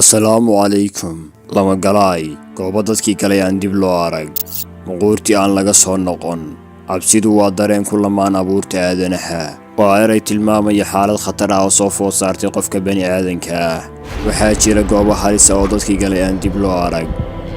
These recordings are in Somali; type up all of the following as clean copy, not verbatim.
Asalaamu calaykum. Lama galaay goobo dadkii galay aan dib loo arag, muquurtii aan laga soo noqon. Cabsidu waa dareen ku lamaan abuurta aadanaha. Waa eray tilmaamaya xaalad khatar ah oo soo food saartay qofka bani aadanka ah. Waxaa jira goobo halisa oo dadkii galay aan dib loo arag.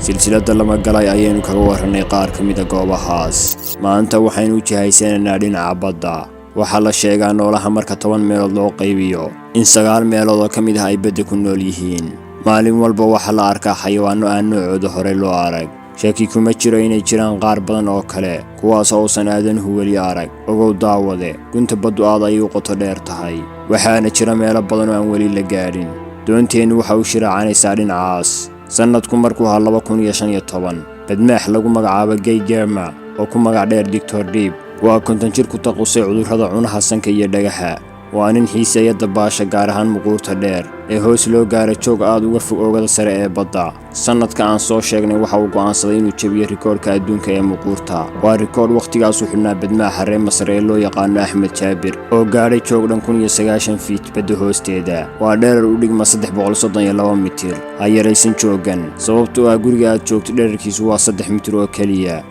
Silsiladda Lama Galay ayaynu kaga warranay qaar ka mida goobahaas. Maanta waxaynu u jihaysanaynaa dhinaca badda. Waxaa la sheegaa noolaha marka 10 meelood loo qaybiyo in 9 meelood oo ka mid ah ay badda ku nool yihiin. Maalin walba waxaa la arkaa xayawaanno aan noocooda horey loo arag. Shaki kuma jiro inay jiraan qaar badan oo kale, kuwaas oo uusan aadanuhu weli arag. Ogow daawade, gunta baddu aad ayay u qoto dheer tahay, waxaana jira meelo badan oo aan weli la gaadhin. Doonteennu waxa u shiraacanaysaa dhinacaas. Sannadku markuu ahaa 2015, badmaax lagu magacaabo Gay Germa oo ku magac dheer Doctor Deep waa 50 jir ku taqusay cudurrada cunaha, sanka iyo dhagaxa. Waa nin xiiseeya dabaasha, gaar ahaan muquurta dheer ee hoos loo gaaro joog aad uga fog oogada sare ee badda. Sannadka aan soo sheegnay waxa uu go'aansaday inuu jebiyo rikoodhka adduunka ee muquurta. Waa rikoodh wakhtigaasuu xidhnaa badmaaxa reer Masar ee loo yaqaano Axmed Jaabir oo gaadhay joog dhan 1090 feet badda hoosteeda. Waa dherer u dhigma 332 mitir. Ha yaraysan jooggan, sababtoo ah guriga aad joogto dherarkiisu waa 3 mitir oo keliya.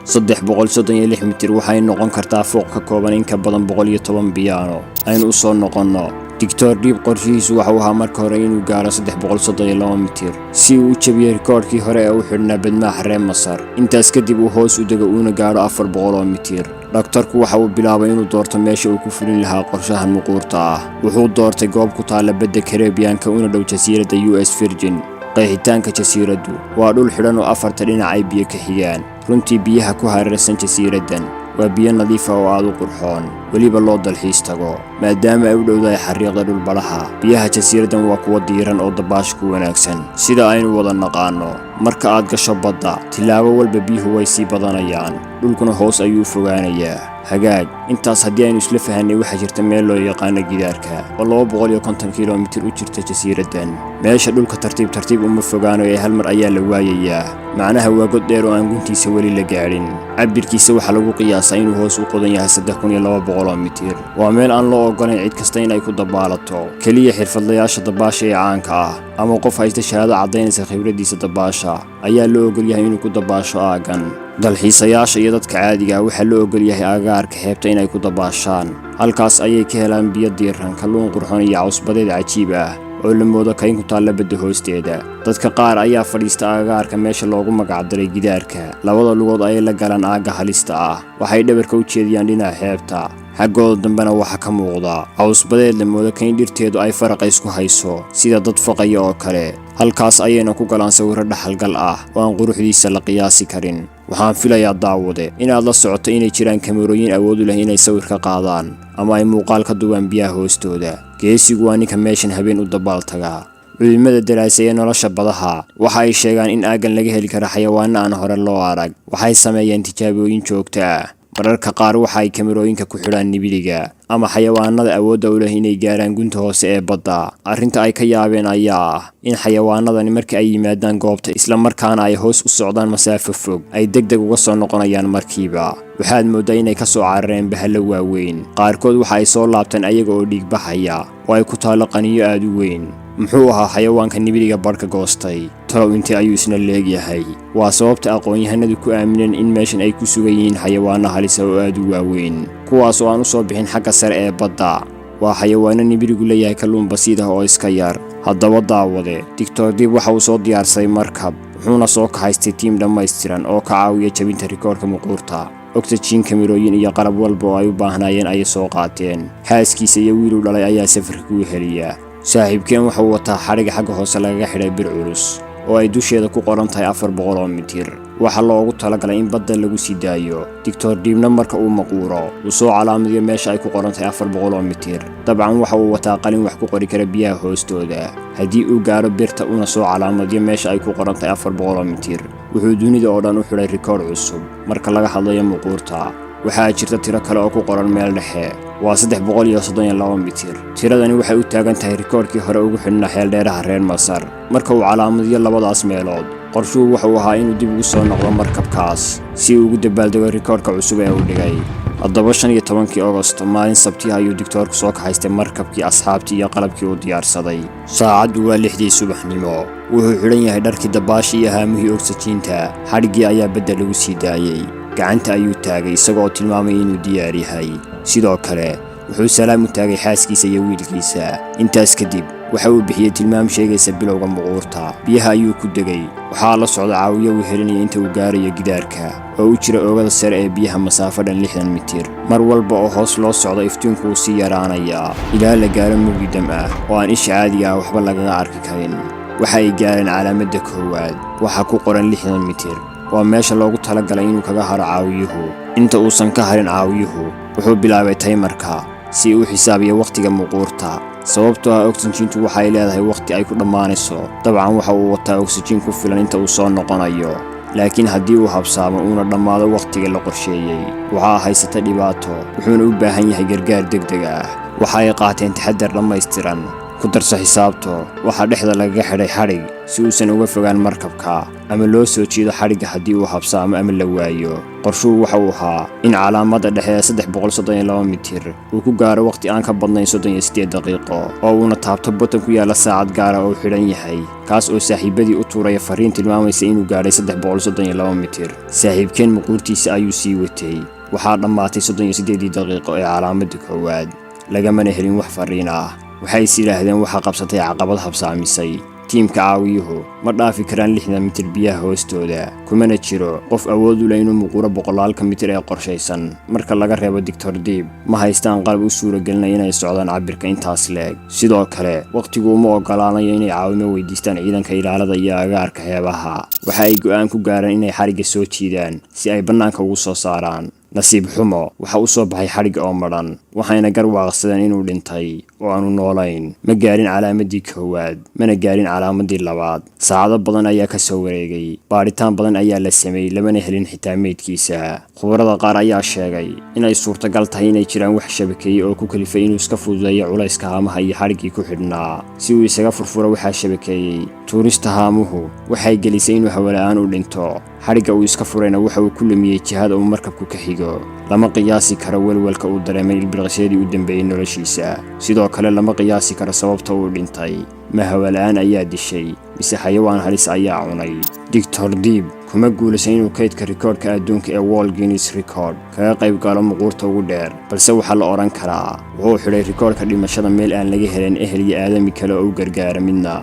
336 mitir waxay noqon kartaa fooq ka kooban in ka badan 110 biyaano. Aynu u soo noqonno Doctor Deep. Qorshihiisu waxau ahaa marka hore inuu gaaro 332 mitir si uu u jebiyo rikoodhkii hore ee u xidhnaa badmaaxa reer Masar. Intaas kadib uu hoos u dego uuna gaadho 400 oo mitir. Dhakhtarku waxa uu bilaabay inuu doorto meesha uu ku fulin lahaa qorshahan muquurta ah. Wuxuu doortay goob ku taalla badda Karebiyanka una dhow jasiiradda US Virgin. Qeexitaanka jasiiraddu waa dhul xidhan oo afarta dhinac ay biyo ka xigaan. Runtii biyaha ku hareersan jasiiraddan waa biyo nadiif ah oo aad u qurxoon, weliba loo dalxiis tago. Maadaama ay u dhowdahay xariiqda dhulbadhaha, biyaha jasiiraddan waa kuwa diiran oo dabaasha ku wanaagsan. Sida aynu wada naqaano, marka aad gasho badda, tilaabo walba biyuhu way sii badanayaan, dhulkuna hoos ayuu u fogaanayaa. Hagaag, intaas haddii aynu isla fahanay, waxaa jirta meel loo yaqaano gidaarka oo 250 kilomitir u jirta jasiiraddan. Meesha dhulka tartiib tartiib uma fogaano ee hal mar ayaa la waayayaa. Macnaha waa god dheer oo aan guntiisa weli la gaadhin. Cabirkiisa waxaa lagu qiyaasaa inuu hoos u qodan yahay 3200 oo mitir. Waa meel aan loo ogolayn cid kasta in ay ku dabaalato. Keliya xirfadlayaasha dabaasha ee caanka ah ama qof haysta shahaado caddaynaysa khibraddiisa dabaasha ayaa loo ogol yahay inuu ku dabaasho aaggan. Dalxiisayaasha iyo dadka caadiga ah waxaa loo ogol yahay agagaarka xeebta inay ku dabaashaan. Halkaas ayay ka helaan biyo diiran, kalluun qurxoon iyo cawsbadeed cajiib ah oo la moodo kayn ku taalla badda hoosteeda. Dadka qaar ayaa fadhiista agagaarka meesha loogu magacdaray gidaarka. Labada lugood ayay la galaan aagga halista ah. Waxay dhabarka u jeediyaan dhinaca xeebta. Xaggooda dambena waxaa ka muuqda cawsbadeed la moodo kayn dhirteedu ay faraqa isku hayso, sida dad faqaya oo kale. Halkaas ayayna ku galaan sawirro dhaxalgal ah oo aan quruxdiisa la qiyaasi karin. Waxaan filayaa, daawade, inaad la socoto inay jiraan kamerooyin awood u leh inay sawir ka qaadaan ama ay muuqaal ka duubaan biyaha hoostooda. Geesigu waa ninka meeshan habeen u dabaal tagaa. Culimada daraaseeya nolosha badaha waxa ay sheegaan in aaggan laga heli karo xayawaano aan hore loo arag. Waxay sameeyeen tijaabooyin joogto ah. Mararka qaar waxa ay kamerooyinka ku xidhaan nibiliga ama xayawaanada awoodda u leh inay gaaraan gunta hoose ee badda. Arrinta ay ka yaabeen ayaa ah in xayawaanadani marka ay yimaadaan goobta, isla markaana ay hoos u socdaan masaafo fog, ay deg deg uga soo noqonayaan markiiba. Waxaad mooddaa inay ka soo carareen bahallo waaweyn. Qaarkood waxa ay soo laabteen ayaga oo dhiigbaxaya oo ay ku taallo qaniyo aad u weyn. Muxuu ahaa xayawaanka nibiliga barhka goostay? Talow intee ayuu isna leegyahay? Waa sababta aqoon-yahanadu ku aamineen in meeshan ay ku sugan yihiin xayawaano halisa oo aad u waaweyn, kuwaas oo aan u soo bixin xagga sare ee badda. Waa xayawaano nibiligu leeyahay kalluun basiid ah oo iska yar. Haddaba daawade, Doctor Deep waxa uu soo diyaarsaday markab, wuxuuna soo kaxaystay tiim dhammaystiran oo ka caawiya jebinta rikoorka muquurta. Ogsajiin, kamirooyin iyo qalab walba oo ay u baahnaayeen ayay soo qaateen. Xaaskiisa iyo wiiluu dhalay ayaa safarka ku heliya. Saaxiibkeen wuxuu wataa xadhiga xagga hoose lagaga xidhay bir culus oo ay dusheeda ku qoran tahay 400 oo mitir. Waxaa loogu talagalay in badda lagu sii daayo. Doctor Deepna marka uu maquuro uu soo calaamadiyo meesha ay ku qoran tahay 400 oo mitir. Dabcan waxa uu wataa qalin wax ku qori kara biyaha hoostooda. Haddii uu gaaro birta una soo calaamadiyo meesha ay ku qoran tahay 400 oo mitir, wuxuu dunida oo dhan u xidhay rikoodh cusub marka laga hadlayo muquurta. Waxaa jirta tiro kale oo ku qoran meel dhexe, waa 332 mitir. Tiradani waxay u taagan tahay rikoodhkii hore ugu xidhnaa xeeldheeraha reer Masar. Marka uu calaamadiyo labadaas meelood, qorshuhu wuxuu ahaa inuu dib ugu soo noqdo markabkaas si uu ugu dabaaldego rikoodhka cusub ee uu dhigay. Haddaba 15-kii Ogosto, maalin Sabtiha, ayuu digtoorku soo kaxaystay markabkii, asxaabtii iyo qalabkii uu diyaarsaday. Saacaddu waa 6-dii subaxnimo. Wuxuu xidhan yahay dharkii dabaasha iyo haamihii ogsajiinta. Xadhiggii ayaa badda lagu sii daayey. Gacanta ayuu taagay isagoo tilmaamay inuu diyaar yahay. Sidoo kale wuxuu salaam u taagay xaaskiisa iyo wiilkiisa. Intaas kadib waxa uu bixiyey tilmaam sheegaysa bilowga muquurta. Biyaha ayuu ku degay. Waxaa la socda caawiyo uu helinaya inta uu gaarayo gidaarka oo u jira oogada sare ee biyaha masaafo dhan 60 mitir. Mar walba oo hoos loo socdo, iftiinku wuu sii yaraanayaa ilaa la gaaro mugdi dam ah oo aan isha caadiga ah waxba lagaga arki karin. Waxa ay gaareen calaamadda koowaad. Waxaa ku qoran 60 mitir. Waa meesha loogu talagalay inuu kaga haro caawiyuhu. Inta uusan ka harin caawiyuhu, wuxuu bilaabay timer-ka si uu xisaabiyo wakhtiga muquurta, sababtoo ah ogsajiintu waxay leedahay wakhti ay ku dhammaanayso. Dabcan waxa uu wataa ogsajiin ku filan inta uu soo noqonayo, laakiin haddii uu habsaamo uuna dhammaado wakhtiga la qorsheeyey, waxaa haysata dhibaato, wuxuuna u baahan yahay gargaar degdeg ah. Waxa ay qaateen taxadar dhammaystiran. Ku darso xisaabto, waxaa dhexda lagaga xidhay xadhig si uusan uga fogaan markabka ama loo soo jiido xadhigga haddii uu habsaamo ama la waayo. Qorshuhu waxa uu ahaa in calaamadda dhexe ee 332 mitir uu ku gaaro wakhti aan ka badnayn 38 daqiiqo, oo uuna taabto button ku yaalla saacad gaara oo xidhan yahay, kaas oo saaxiibadii u tuuraya fariin tilmaamaysa inuu gaadhay 332 mitir. Saaxiibkeen muquurtiisa ayuu sii watay. Waxaa dhammaatay 38-dii daqiiqo ee calaamadda koowaad, lagamana helin wax fariin ah. Waxay is yidhaahdeen waxaa qabsatay caqabad habsaamisay. Tiimka caawiyuhu ma dhaafi karaan 60 mitir biyaha hoostooda, kumana jiro qof awood u leh inuu muquuro boqolaalka mitir ee qorshaysan marka laga reebo Doctor Deep. Ma haystaan qalab u suuragelinaya inay socdaan cabirka intaas leeg. Sidoo kale wakhtigu uma ogolaanayo inay caawimo weydiistaan ciidanka ilaalada iyo agaarka xeebaha. Waxa ay go'aan ku gaareen inay xadhigga soo jiidaan si ay bannaanka ugu soo saaraan. Nasiib xumo, waxa u soo baxay xadhigga oo madhan, waxayna garwaaqsadeen inuu dhintay oo aanu noolayn. Ma gaarin calaamadii koowaad, mana gaarin calaamadii labaad. Saacado badan ayaa ka soo wareegay. Baadhitaan badan ayaa la sameeyey, lamana helin xitaa meydkiisa. Khubarada qaar ayaa sheegay inay suurtagal tahay inay jiraan wax shabakeeyey oo ku kalifay inuu iska fududeeyo culayska haamaha iyo xadhiggii ku xidhnaa si uu isaga furfuro. Waxaa shabakeeyey tuurista haamuhu waxay gelisay inuu hawala-aan u dhinto. Xadhigga uu iska furayna waxa uu ku lumiyey jihada uu markabku ka xigo. Lama qiyaasi karo welwelka uu dareemay ilbiriqsyadii u dambeeyey noloshiisa. Sidoo kale lama qiyaasi karo sababta uu dhintay. Ma hawala-aan ayaa dishay mise xayawaan halis ayaa cunay? Doctor Deep kuma guulaysan inuu kaydka rikoodhka adduunka ee World Guinness Record kaga qayb galo muquurta ugu dheer, balse waxaa la odhan karaa wuxuu xidhay rikoodhka dhimashada meel aan laga helin ehel iyo aadami kale oo u gargaara midna.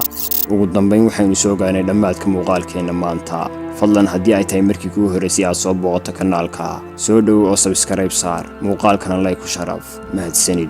Ugu dambayn, waxaynu soo gaarnay dhammaadka muuqaalkeenna maanta. Fadlan, haddii ay tahay markii kuu horraysay aad soo booqato kanaalka, soo dhowow oo subscribe saar, muuqaalkana like ku sharaf. Mahadsanid.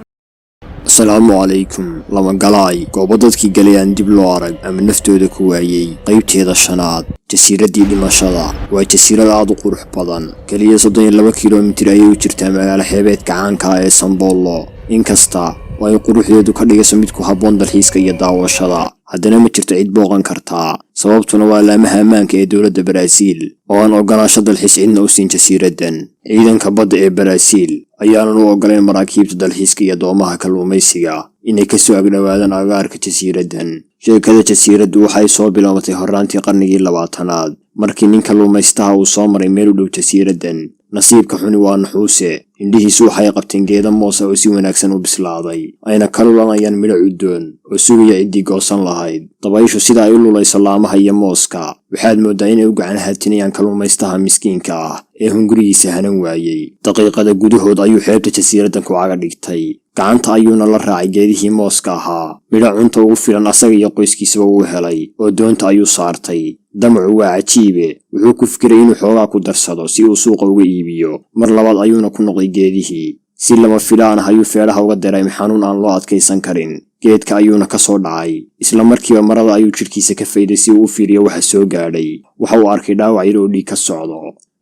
Asalaamu calaykum. Lamagalaay, goobo dadkii galay aan dib loo arag ama naftooda ku waayey, qaybteeda shanaad. Jasiiraddii dhimashada waa jasiirad aad u qurux badan. Keliya 32 kilomitir ayay u jirtaa magaalo xeebeedka caanka ah ee Samboolo. Inkasta oo ay quruxdeedu ka dhigayso mid ku habboon dalxiiska iyo daawashada, haddana ma jirto cid booqan kartaa. Sababtuna waa laamaha ammaanka ee dowladda Baraaziil oo aan ogolaansho dalxiis cidna u siin jasiiraddan. Ciidanka badda ee Baraaziil ayaanan u ogolayn maraakiibta dalxiiska iyo doomaha kalluumaysiga inay kasoo agdhowaadaan agaarka jasiiraddan. Sheekada jasiiraddu waxay soo bilaabatay horraantii qarnigii 20aad, markii nin kalluumaystaha uu soo maray meel u dhow jasiiraddan. Nasiibka xuni waa naxuuse, indhihiisu waxay qabteen geeda moosa oo si wanaagsan u bislaaday, ayna ka lulanayaan midho cuddoon oo sugaya ciddii goosan lahayd. Dabayshu sida ay u lulayso laamaha iyo mooska, waxaad mooddaa inay u gacan hatinayaan kalluumaystaha miskiinka ah ee hungurigiisa hanan waayey. Daqiiqada gudahood ayuu xeebta jasiiraddan ku caga dhigtay, gacanta ayuuna la raacay geedihii mooska ahaa. Midho cunta ugu filan asaga iyo qoyskiisaba wuu helay oo doonta ayuu saartay. Damacu waa cajiibe. Wuxuu ku fikiray inuu xoogaa ku darsado si uu suuqa uga iibiyo. Mar labaad ayuuna ku noqday geedihii. Si lama filaan ah ayuu feedhaha uga dareemay xanuun aan loo adkaysan karin. Geedka ayuuna ka soo dhacay. Isla markiiba marada ayuu jidhkiisa ka fayday si uu u fiiriyo waxa soo gaadhay. Waxa uu arkay dhaawac yar oo dhiig ka socdo.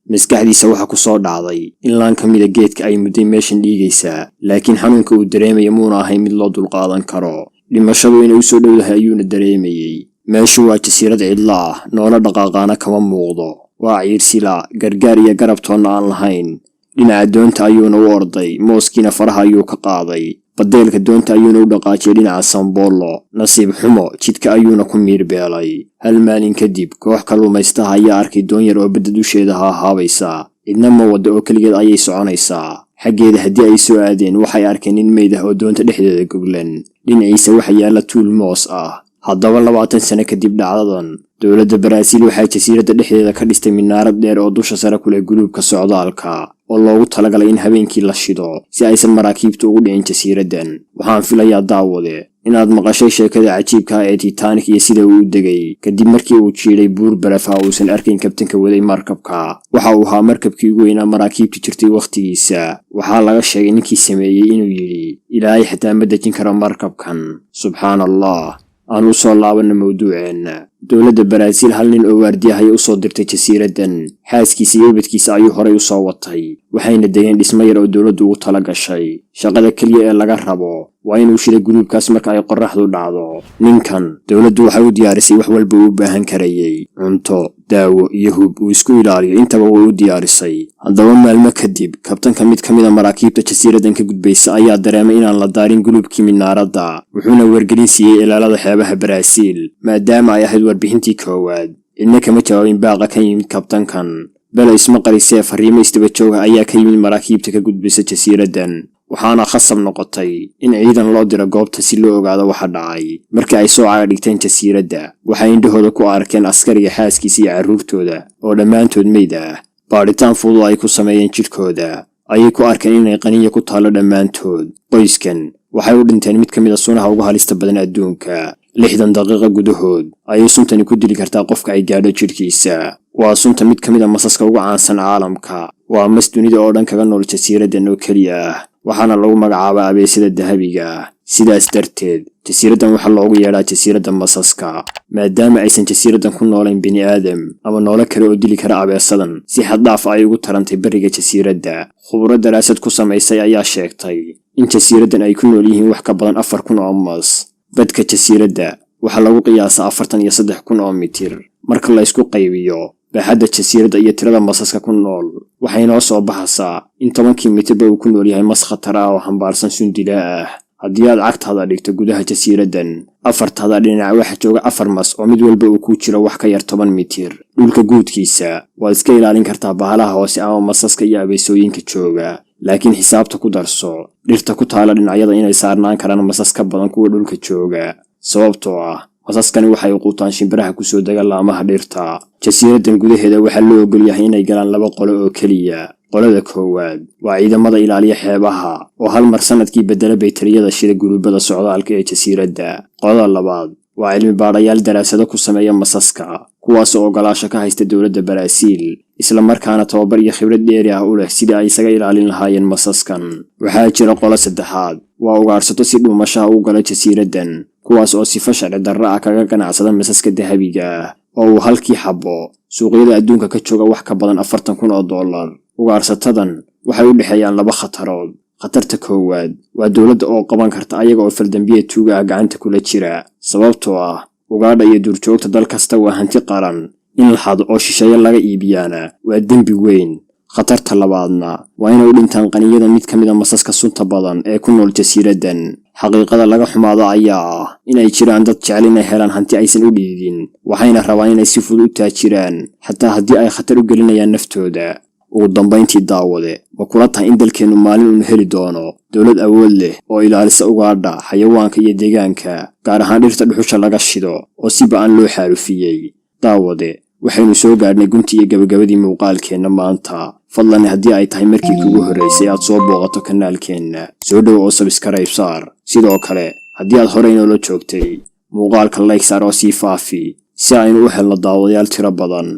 Maskaxdiisa waxa ku soo dhacday in laan ka mida geedka ay mudday meeshan dhiigaysaa, laakiin xanuunka uu dareemaya muuna ahayn mid loo dulqaadan karo. Dhimashadu inay u soo dhowdahay ayuuna dareemayey. Meeshu waa jasiirad cidlo ah, noola dhaqaaqaana kama muuqdo. Waa ciirsila gargaar iyo garab toonna aan lahayn. Dhinaca doonta ayuuna u orday, mooskiina faraha ayuu ka qaaday. Badeelka doonta ayuuna u dhaqaajiyay dhinaca Samboolo. Nasiib xumo, jidka ayuuna ku miirbeelay. Hal maalin kadib, koox kalluumaystaha ayaa arkay doon yar oo badda dusheeda haahaabaysa. Cidna ma wadda oo keligeed ayay soconaysaa. Xaggeeda haddii ay soo aadeen, waxay arkeen nin meyd ah oo doonta dhexdeeda goglan. Dhinaciisa waxa yaalla tuul moos ah. Haddaba, 20 sano kadib dhacdadan, dowladda Baraaziil waxay jasiiradda dhexdeeda ka dhistay minaarad dheer oo dusha sare ku leh guluubka socdaalka, oo loogu talagalay in habeenkii la shido si aysan maraakiibtu ugu dhicin jasiiraddan. Waxaan filayaa, daawade, inaad maqashay sheekada cajiibka ah ee Titanic iyo sida uu u degay kadib markii uu jiidhay buur barafa uusan arkayn kabtanka waday markabka. Waxa uu ahaa markabkii ugu weynaa maraakiibta jirtay wakhtigiisa. Waxaa laga sheegay ninkii sameeyey inuu yidhi, "Ilaahay xitaa ma dejin karo markabkan." Subxaan Allah. Aan u soo laabanno mawduuceenna. Dowladda Baraaziil hal nin oo waardiyahay u soo dirtay jasiiraddan. Xaaskiisa iyo ubadkiisa ayuu horay u soo watay, waxayna degeen dhismo yar oo dowladdu ugu tala gashay. Shaqada keliya ee laga rabo waa inuu shida guluubkaas marka ay qorraxdu dhacdo. Ninkan dowladdu waxay u diyaarisay wax walba uu u baahan karayey: cunto, daawo iyo hub uu isku ilaaliyo, intaba way u diyaarisay. Haddaba, maalmo kadib, kabtanka mid ka mid a maraakiibta jasiiraddan ka gudbaysa ayaa dareemay inaan la daarin guluubkii minaaradda, wuxuuna wargelin siiyey ilaalada xeebaha Baraaziil. Maadaama ay ahayd warbixintii koowaad, cidna kama jawaabin baaqa ka yimid kabtankan. Belo isma qarisee, farriimo isdaba jooga ayaa ka yimid maraakiibta ka gudbaysa jasiiraddan, waxaana khasab noqotay in ciidan loo diro goobta si loo ogaado waxa dhacay. Markii ay soo caga dhigteen jasiiradda, waxay indhahooda ku arkeen askariga, xaaskiisa iyo carruurtooda oo dhammaantood meyd ah. Baadhitaan fudud ay ku sameeyeen jidhkooda ayay ku arkeen inay qaniya ku taallo. Dhammaantood qoyskan waxay u dhinteen mid ka mid a sunaha ugu halista badan adduunka. 60 daqiiqo gudahood ayay suntani ku dili kartaa qofka ay gaadho jidhkiisa. Waa sunta mid ka mid a masaska ugu caansan caalamka. Waa mas dunida oo dhan kaga nool jasiiraddan oo keliya ah, waxaana lagu magacaabaa abeesada dahabiga. Sidaas darteed jasiiraddan waxaa loogu yeedhaa jasiiradda masaska. Maadaama aysan jasiiraddan ku noolayn bini aadam ama noolo kale oo dili kara abeesadan, si xad dhaaf ay ugu tarantay beriga jasiiradda. Khuburo daraasad ku samaysay ayaa sheegtay in jasiiraddan ay ku nool yihiin wax ka badan 4000 oo mas. Badka jasiiradda waxaa lagu qiyaasaa 43,000 oo mitir. Marka la isku qaybiyo baaxadda jasiiradda iyo tirada masaska ku nool, waxay noo soo baxaysaa in 10-kii mitirba uu ku nool yahay mas khatar ah oo xambaarsan sun dilaa ah. Haddii aad cagtaada dhigto gudaha jasiiraddan, afartaada dhinac waxa jooga afar mas oo mid walba uu ku jiro wax ka yar 10 mitir. Dhulka guudkiisa waad iska ilaalin kartaa bahalaha hoose ama masaska iyo abeesooyinka jooga, laakiin xisaabta ku darso dhirta ku taala dhinacyada inay saarnaan karaan masas ka badan kuwa dhulka jooga, sababtoo ah masaskani waxay quutaan shimbiraha kusoo dega laamaha dhirta. Jasiiraddan gudaheeda waxaa loo ogol yahay inay galaan laba qolo oo keliya. Qolada koowaad waa ciidamada ilaaliya xeebaha oo hal mar sannadkii beddela baytariyada shida guruubada socdaalka ee jasiiradda. Qolada labaad waa cilmi baadhayaal daraasado ku sameeya masaska, kuwaasoo ogolaasho ka haysta dowladda Baraaziil, isla markaana tababar iyo khibrad dheeri ah u leh sidii ay isaga ilaalin lahaayeen masaskan. Waxaa jira qolo saddexaad, waa ugaarsato si dhuumashaha u gala jasiiraddan, kuwaas oo sifo sharci darro ah kaga ganacsada masaska dahabiga ah oo uu halkii xabo suuqyada adduunka ka jooga wax ka badan $40,000. Ugaarsatadan waxay u dhexeeyaan laba khatarood. Khatarta koowaad waa dowladda oo qaban karta ayaga oo faldambiye tuuga ah gacanta kula jira, sababtoo ah ugaadha iyo duurjoogta dal kasta waa hanti qaran. In la xado oo shisheeye laga iibiyaana waa dembi weyn. Khatarta labaadna waa inay u dhintaan qaniyada mid ka mid a masaska sunta badan ee ku nool jasiiraddan. Xaqiiqada laga xumaado ayaa ah inay jiraan dad jecel inay helaan hanti aysan u dhiidin, waxayna rabaan inay si fudud u taajiraan, xataa haddii ay khatar u gelinayaan naftooda. Ugu dambayntii, daawade, ma kula tahay in dalkeennu maalin uunu heli doono dowlad awood leh oo ilaalisa ugaadha, xayawaanka iyo deegaanka, gaar ahaan dhirta dhuxusha laga shido oo si ba'an loo xaalufiyey? Daawade, waxaynu soo gaadhnay guntii iyo gabagabadii muuqaalkeenna maanta. Fadlan, haddii ay tahay markii kugu horraysay aad soo booqato kanaalkeenna, soo dhow oo subscribe saar. Sidoo kale, haddii aad horey inoola joogtay, muuqaalka like saar oo sii faafi si aynu u helno daawadayaal tiro badan.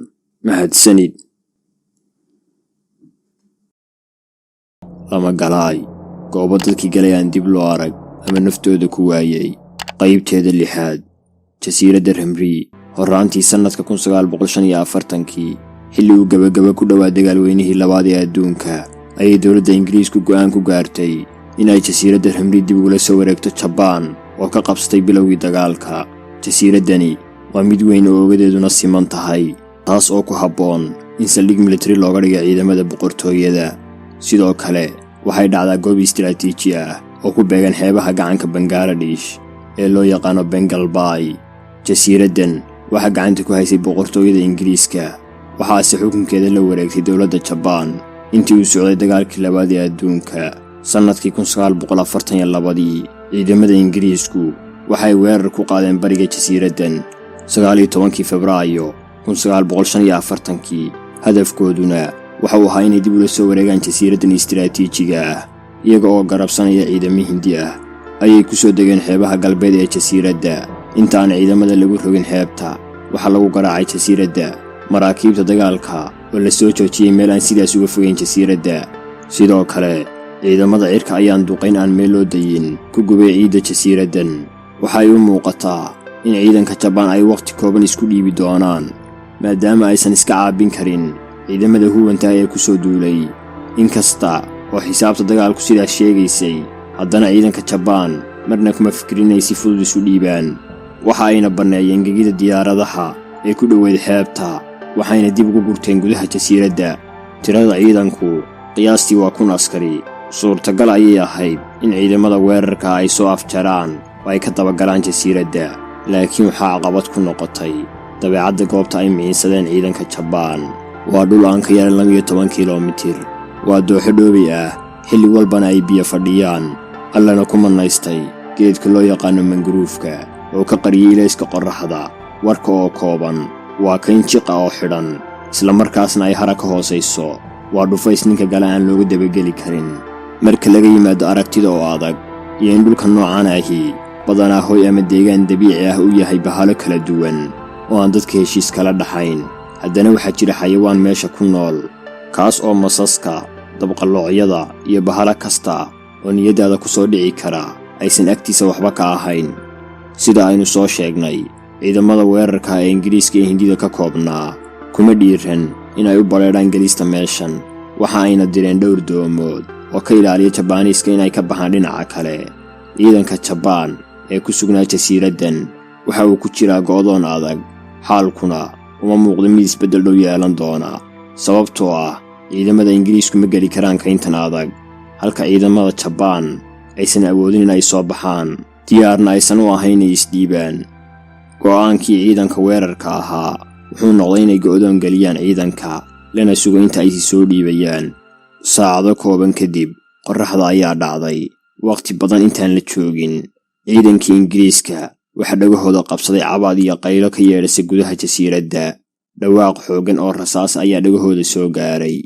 Mahadsanid. Lama galaay, goobo dadkii galay aan dib loo arag ama naftooda ku waayey. Qaybteeda lixaad, jasiiradda Ramri. Horraantii sannadka 1945-kii, xilli uu gebagaba ku dhowaa dagaalweynihii labaad ee adduunka, ayay dowladda Ingiriisku go'aan ku gaartay inay jasiiradda Ramri dib ugula soo wareegto Jabaan oo ka qabsatay bilowgii dagaalka. Jasiiraddani waa mid weyn oo ogadeeduna siman tahay, taas oo ku habboon in saldhig militari looga dhigay ciidamada boqortooyada. Sidoo kale waxay dhacdaa goob istiraatiiji ah oo ku beegan xeebaha gacanka Bangaladesh ee loo yaqaano Bengal Bay. Jasiiraddan waxaa gacanta ku haysay boqortooyada Ingiriiska, waxaase xukunkeeda la wareegtay dowladda Jabaan. Intii uu socday dagaalkii labaad ee adduunka sannadkii 1942-dii, ciidamada Ingiriisku waxay weerar ku qaadeen bariga jasiiraddan 19-kii Febraayo 1945-kii. Hadafkooduna waxa uu ahaa inay dib ula soo wareegaan jasiiraddan istiraatiijiga ah. Iyaga oo garabsanaya ciidamo Hindi ah ayay ku soo degeen xeebaha galbeed ee jasiiradda. Inta aan ciidamada lagu rogin xeebta, waxaa lagu garaacay jasiiradda maraakiibta dagaalka oo la soo joojiyey meel aan sidaas uga fogeyn jasiiradda. Sidoo kale, ciidamada cirka ayaan duqayn aan meel loo dayin ku gubay ciidda jasiiraddan. Waxay u muuqataa in ciidanka Jabaan ay wakhti kooban isku dhiibi doonaan, maadaama aysan iska caabin karin ciidamada huwanta ee ku soo duulay. Inkasta oo xisaabta dagaalku sidaas sheegaysay, haddana ciidanka Jabaan marna kuma fikirin inay si fudud isu dhiibaan. Waxa ayna banneeyeen gegida diyaaradaha ee ku dhoweyd xeebta, waxayna dib ugu gurteen gudaha jasiiradda. Tirada ciidanku qiyaastii waa 1000 askari. Suurtagal ayay ahayd in ciidamada weerarka ay soo afjaraan oo ay ka dabagalaan jasiiradda, laakiin waxaa caqabad ku noqotay dabeecadda goobta ay miciinsadeen ciidanka Jabaan. Waa dhul aan ka yaran 12 kilomitir. Waa dooxo dhoobey ah, xilli walbana ay biyo fadhiyaan, Allana ku mannaystay geedka loo yaqaano manguruufka oo ka qariyey ilayska qorraxda. Warka oo kooban, waa kayn jiqa oo xidhan, isla markaasna ay hara ka hoosayso. Waa dhufays ninka gala aan looga dabageli karin. Marka laga yimaado aragtida oo adag iyo in dhulka noocan ahi badanaa hoy ama deegaan dabiici ah u yahay bahalo kala duwan oo aan dadka heshiis kala dhaxayn, haddana waxaa jira xayawaan meesha ku nool, kaas oo masaska, dabqalloocyada iyo bahalo kasta oo niyaddaada ku soo dhici kara aysan agtiisa waxba ka ahayn. Sida aynu soo sheegnay, ciidamada weerarka ee Ingiriiska iyo Hindida ka koobnaa kuma dhiiran in ay u badheedhaan gelista meeshan. Waxa ayna direen dhowr doomood oo ka ilaaliya Jabaaniiska inay ka baxaan dhinaca kale. Ciidanka Jabaan ee ku sugnaa jasiiraddan waxa uu ku jiraa go'doon adag, xaalkuna uma muuqdo mid isbeddel dhow yeelan doona, sababtoo ah ciidamada Ingiriisku ma geli karaan kayntan adag, halka ciidamada Jabaan aysan awoodin inay soo baxaan, diyaarna aysan u ahayn inay isdhiibaan. Go'aankii ciidanka weerarka ahaa wuxuu noqday inay go'doon geliyaan ciidanka, lana sugo inta ay soo dhiibayaan. Saacado kooban kadib, qorraxda ayaa dhacday. Wakhti badan intaan la joogin, ciidankii Ingiriiska waxaa dhagahooda qabsaday cabaad iyo qaylo ka yeedhasay gudaha jasiiradda. Dhawaaq xooggan oo rasaas ayaa dhagahooda soo gaaray,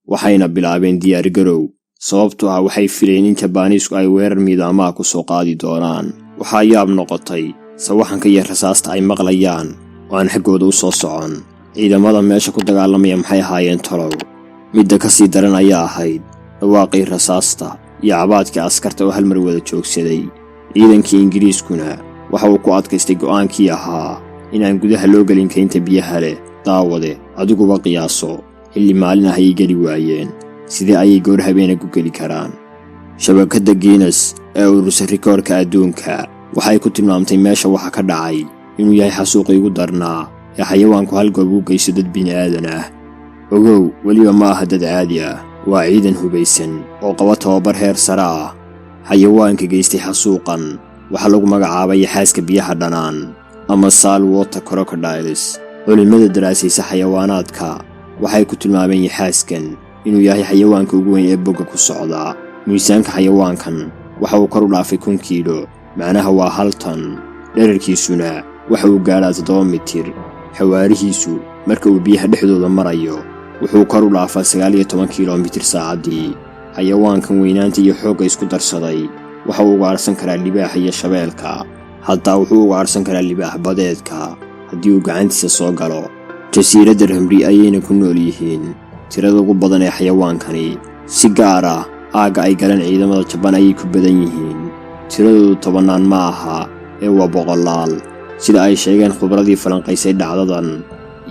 waxayna bilaabeen diyaargarow, sababtoo ah waxay filayeen in Jabaaniisku ay weerar miidaamaha ku soo qaadi doonaan. Waxaa yaab noqotay sawaxanka iyo rasaasta ay maqlayaan oo aan xaggooda u soo socon. Ciidamada meesha ku dagaalamaya maxay ahaayeen tolow? Midda ka sii daran ayaa ahayd dhawaaqii rasaasta iyo cabaadkii askarta oo hal mar wada joogsaday. Ciidankii Ingiriiskuna waxa uu ku adkaystay go'aankii ahaa inaan gudaha loo gelin kaynta biyaha leh. Daawade, adiguba qiyaaso, xilli maalin ah ayay geli waayeen, sidee ayay goor habeena ku geli karaan? Shabakadda Guinness ee urursa rikoorka adduunka waxay ku tilmaamtay meesha waxa ka dhacay inuu yahay xasuuqii ugu darnaa ee xayawaanku hal goob u geysto dad bini'aadan ah. Ogow, weliba ma aha dad caadi ah, waa ciidan hubaysan oo qaba tababar heer sare ah. Xayawaanka geystay xasuuqan waxaa lagu magacaabay yaxaaska biyaha dhanaan ama saltwater crocodiles. Culimmada daraasaysa xayawaanaadka waxay ku tilmaameen yaxaaskan inuu yahay xayawaanka ugu weyn ee bogga ku socda. Miisaanka xayawaankan waxa uu kor u dhaafay 1000 kiilo, macnaha waa 1 tan. Dherarkiisuna waxa uu gaadhaa 7 mitir. Xawaarihiisu marka uu biyaha dhexdooda marayo wuxuu kor u dhaafaa 19 kilomitir saacaddii. Xayawaankan weynaanta iyo xoogga isku darsaday waxa uu ugaadhsan karaa libaaxa iyo shabeelka. Hataa wuxuu ugaadhsan karaa libaax badeedka haddii uu gacantiisa soo galo. Jasiiradda Ramri ayayna ku nool yihiin tirada ugu badan ee xayawaankani. Si gaar ah aagga ay galeen ciidamada Jabaan ayay ku badan yihiin. Tiradoodu tobannaan ma aha ee waa boqolaal, sida ay sheegeen khubradii falanqaysay dhacdadan.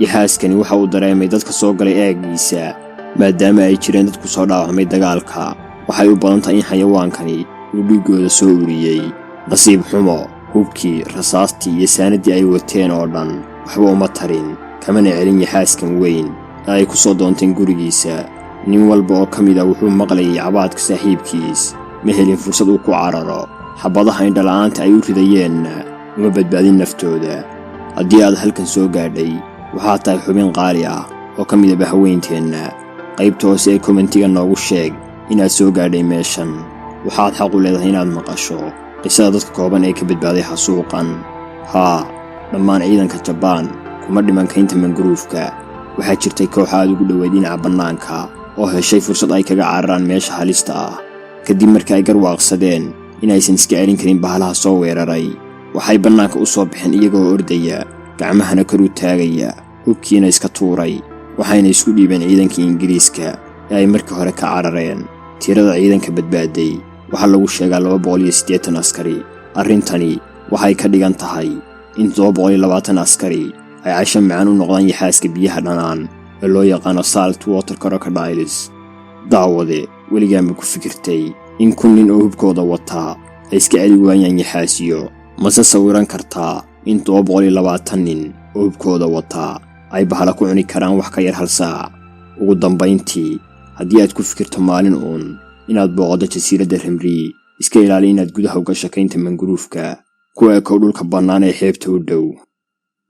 Yaxaaskani waxa uu dareemay dadka soo galay aaggiisa, maadaama ay jireen dad ku soo dhaawacmay dagaalka. Waxay u badan tahay in xayawaankani uu dhiiggooda soo uriyey. Nasiib xumo, hubkii, rasaastii iyo saanaddii ay wateen oo dhan waxba uma tarin, kamana celin yaxaaskan weyn ee ay ku soo doonteen gurigiisa. Nin walba oo ka mid a wuxuu maqlayay cabaadka saaxiibkiis. Ma helin fursad uu ku cararo. Xabadaha indhala'aanta ay u ridayeenna uma badbaadin naftooda. Haddii aad halkan soo gaadhay, waxaad tahay xubin qaali ah oo ka mid a bahweynteenna. Qaybta hoose ee comment-iga noogu sheeg inaad soo gaadhay meeshan. Waxaad xaq u leedahay inaad maqasho qisada dadka kooban ee ka badbaaday xasuuqan. Haa, dhammaan ciidanka Jabaan kuma dhiman kaynta manguruufka. Waxaa jirtay koox aad ugu dhoweyd dhinaca bannaanka oo heshay fursad ay kaga cararaan meesha halista ah. Kadib markii ay garwaaqsadeen inaysan iska celin karin bahalaha soo weeraray, waxay bannaanka u soo baxeen iyagoo ordaya, gacmahana kor u taagaya, hubkiina iska tuuray, waxayna isku dhiibeen ciidankii Ingiriiska ee ay markii hore ka carareen. Tirada ciidanka badbaaday waxaa lagu sheegaa 280 askari. Arrintani waxay ka dhigan tahay in 720 askari ay casho macaan u noqdaan yaxaaska biyaha dhanaan ee loo yaqaano salt water crocodiles. Daawade, weligaanba ku fikirtay in 1000 nin oo hubkooda wataa ay iska celi waayaan yaxaasiyo? Mase sawiran kartaa in 720 nin oo hubkooda wataa ay bahala ku cuni karaan wax ka yar hal saac? Ugu dambayntii, haddii aad ku fikirto maalin uun inaad booqato jasiiradda Ramri, iska ilaali inaad gudaha uga shakaynta manguruufka. Ku ekow dhulka bannaan ee xeebta u dhow.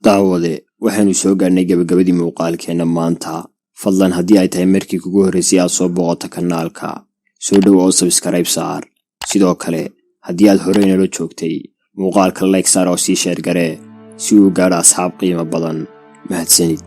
Daawade, waxaynu soo gaadhnay gebagabadii muuqaalkeenna maanta. Fadlan, haddii ay tahay markii kugu horraysay aad soo booqato kanaalka, soo dhow oo subscribe saar. Sidoo kale, haddii aad horey nala joogtay, muuqaalka like saar oo sii share garee si uu gaadho asxaab qiimo badan. Mahadsanid.